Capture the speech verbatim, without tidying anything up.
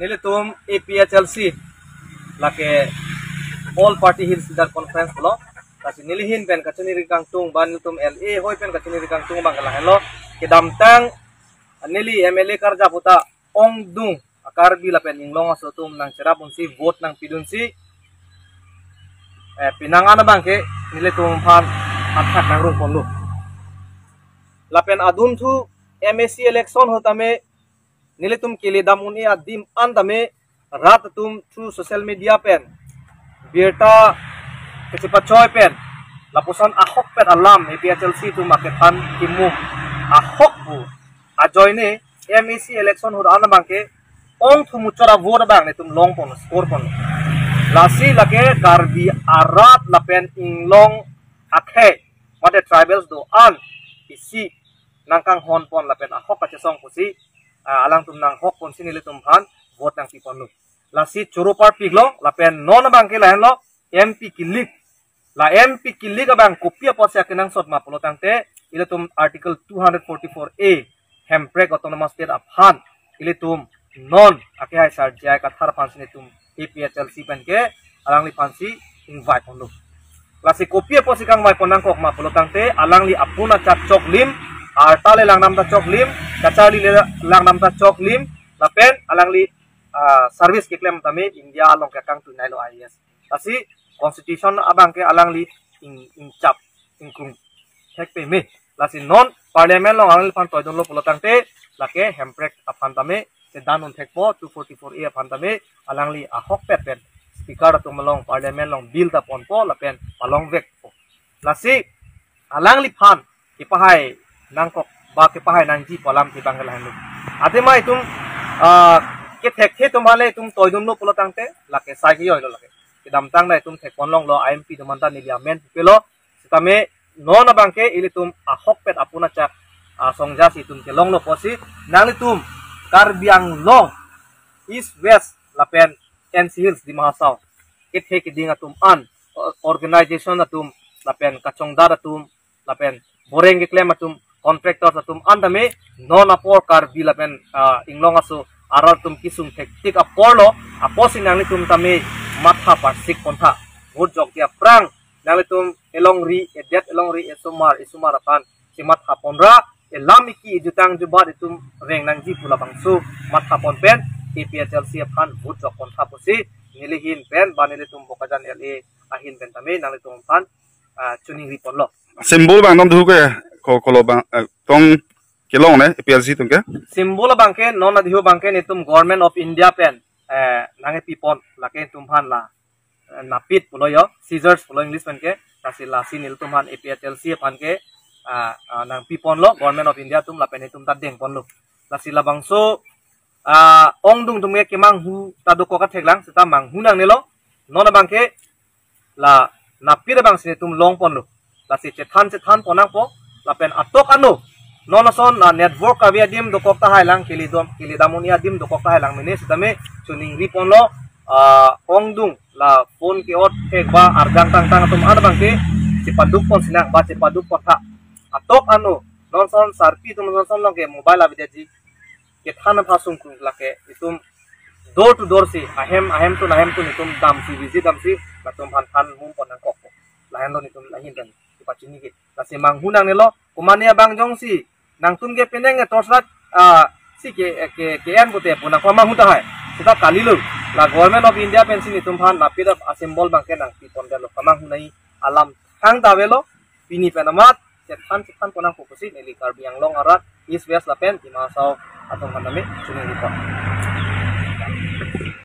Nelitum A P H L C, lake All Party Hills Leader Conference pulo. Lasi neli ahin pen kachiningri kangtung, ba nelitum L A hoi pen kachiningri kangtung abang ke lahenlo. Kedamtang neli M L A karjap ahut ta ongdung a-Karbi lapen Inglong aso atum nangcherap unsi, vote nangpidunsi, eh, penang an abang ke nelitum aphan athak nangrung ponlo. Lapen adunthu M A C election ahut tame nelitum keledam un-e adim an tame rat atum through social media pen birta kachepachoi pen lapuson ahokpet alam A P H L C atum akethan kimum ahok pu ajoine M A C election ahut an abang ke ongthum muchot a-vote abang nelitum long pon, score pon. Lasi lake Karbi arat lapen Inglong akhei mate tribals do-an isi nangkanghon pon lapen ahok kachesong pusi, ah, alangtum nanghok ponsi nelitum aphan vote nangpi ponlo. Lasi choro parpiklo lapen non abang ke lahenlo, M P kilik. La M P kilik abang kopi apotsi akenangsot ma pulo tangte, ilitum Article two hundred forty-four A, Hemprek Autonomous State aphan ilitum non akehai Sar J I Kathar aphansi nelitum A P H L C pen ke alangliphansi invite ponlo. Lasi kopi apotsi kangvai pon nangkok ma pulo tangte, alangli apun achak choklim, arta le langdam ta choklim, kacharli le langdam ta choklim, lapen alangli, ah, service keklem tame India along ke kangtui nailo I A S. Lasi constitution abang ke alangli ing, ingchap ingkrung thek peme. Lasi non parliament along alangliphan toidunlo pulo tangte, lake Hemprek aphan tame sedan un thekpo, two forty-four A aphan tame alangli ahokpet pen speaker atum along parliament along bill ta ponpo lapen palongvekpo. Lasi alangliphan kepahai nangkok ba kepahai nangji pu alam ke abang ke lahenlo. Athema itum, ah, kethekthe atum aphan le itum toidunlo pulo tangte lake sai ke yoilo lake. Kedamtang ta itum thekpon longlo, I M P atum aphan ta neli amen pupelo. Sitame non abang ke ilitum ahokpet apun achak, ah, songja si itum kelonglo pusi nanglitum Karbi Anglong East West lapen N C Hills Dima Hasao kethe keding atum an, o-, organization atum lapen kachongdat atum lapen boreng keklem atum, contractors atum an tame non apor Karbi lapen, ah, Inglong aso arat atum kesung thektik aporlo, apotsi nanglitum tame matha parsik pontha. Vote jokji aphrang nanglitum elongri, edet elongri, esomar, esomar aphan chematha ponra, elam eki ejutang jubat itum reng nangji pu labangso matha pon pen A P H L C aphan vote jok pontha pusi neli ahin pen ba nelitum Bokajan L A ahin pen tame nanglitum aphan, ah, chiningri ponlo. Symbol abang non dhu ke ko-, kolo abang, eh, tong kelong ne A P H L C atum ke? Symbol abang ke non adhiu abang ke nelitum Government of India pen, eh, nangkepi pon, lake itum aphan la, eh, napit pulo yo, scissors pulo English pen ke, lasi lasi nelitum aphan A P H L C aphan ke, ah, ah, nangpi ponlo, Government of India atum lapen itum ta deng ponlo. Lasi labangso, ah, ongdung atum ke kemanghu ta dokok kathek lang, seta manghu nangnelo, non abang ke la napit abangsi nelitum long ponlo. Lasi chethan chethan pon nangpo, lapen atok ano non ason, ah, network kave adim dokok tahai lang, keledam, keledam un-e adim dokok tahai lang mene, sitame chiningri ponlo, ah, ongdung la phone ke-ot thek ba arjang tangtang atum an abang ke chepaduk pon sinang ba chepaduk pontha. Atok ano non ason sarpi atum non ason along ke mobile avedetji, kethan aphan sungkrung lake itum door to door si, ahem ahem tun ahem tun itum damsi, visit damsi, latum aphan than mum pon nangkok. Lahenlo nelitum la ahin pen kepachini ke. Lasi manghu nangnelo, komatne abang jongsi nangtum ke penang e torch light, ah, si ke, ke, ke-en pute pu nangkemanghu tahai, seta kalilo. La Government of India pensi nelitum aphan napit a-symbol abang ke nangpi pondetlo, kemanghu nangji alam thangta avelo. Pini pen amat chethan chethan pon nangpo pusi neli Karbi Anglong arat East West lapen Dima Hasao atum aphan tame chiningri pon.